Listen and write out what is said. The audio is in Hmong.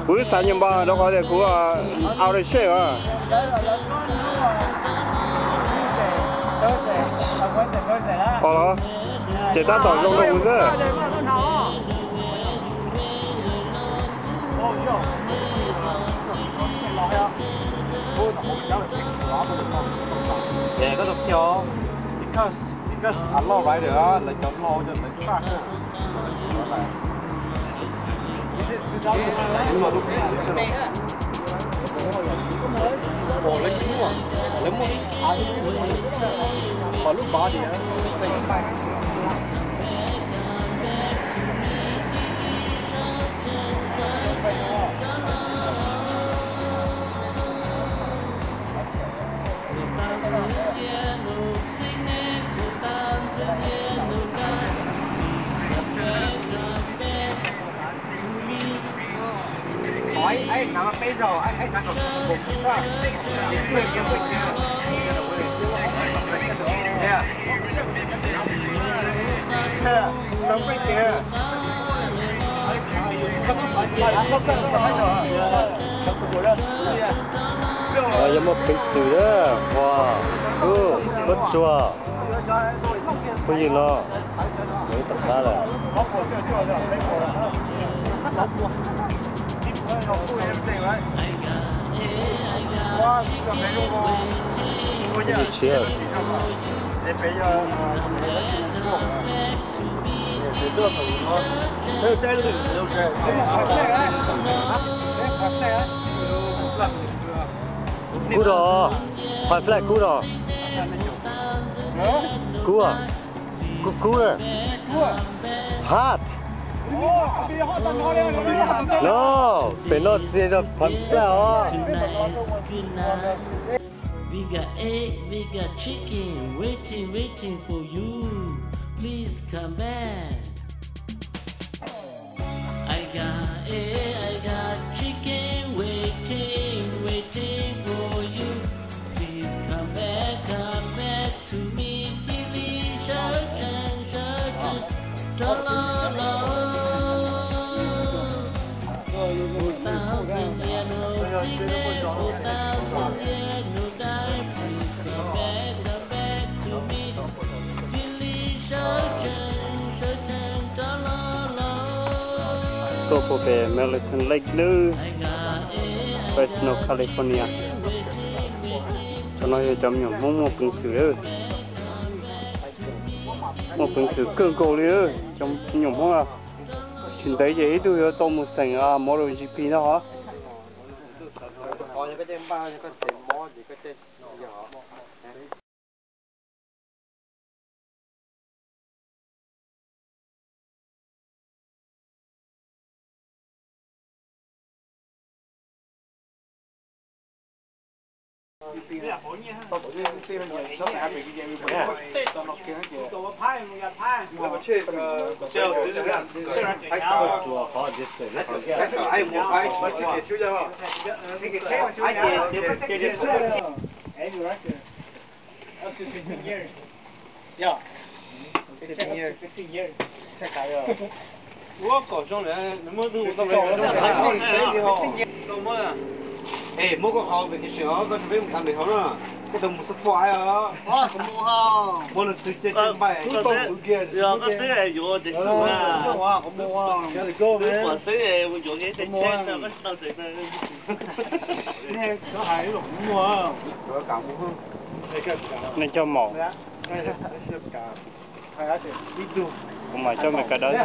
Kuv twb xav nyuag npas rau qhov tias kuv out of shape. Pom los, ces tab tom zoo rau kuv xwb. Koj tau qhia os, ib koj a loj rais lawv cov hlau cov ntawd tshaj. Lawv muaj, lawv muaj, qhov lub body. Yog muaj peev xwm a, ua, ub, koj tsuag, phooj ywg no, lawv tom qab lawm. Phooj ywg tshiab. Kub rau, white flag kub rau. Kub, kub, kub. Hot. No, pem no txias zog white flag os. We got egg, we got chicken, waiting, waiting for you. Please come back. I got egg, I got chicken, waiting, waiting for you. Please come back, come back to me. Cia li sawv tsees, sawv tsees rov los los. Puas tau xwb niaj hnub txiv neej, puas tau xwb niaj hnub dawb, please come back, come back to me. Cia li sawv tsees, sawv tsees rov los los. Tuaj puag pem Meliton Lake nawb, Fresno, California. Cov no yog cov me nyuam Hmoob muaj peev xwm lawm. Muaj peev xwm kawg nkaus li, cov me nyuam Hmoob. Tsis ntev ces ib tug yuav tau mus xeem Model G P no hos. Ua kom zoo, nws muab tus tau, es muab koj qhov vacation os, koj tso peb mus tham pem hauv na, koj tau mus support os. Muab lub txwv cia tsis npaim, koj twb yuav tes xus na, twb pom xwb yuav kev tes tsheb tso koj tsis tau tes. Nej coj maum. Kuv mam coj Meskas dawb.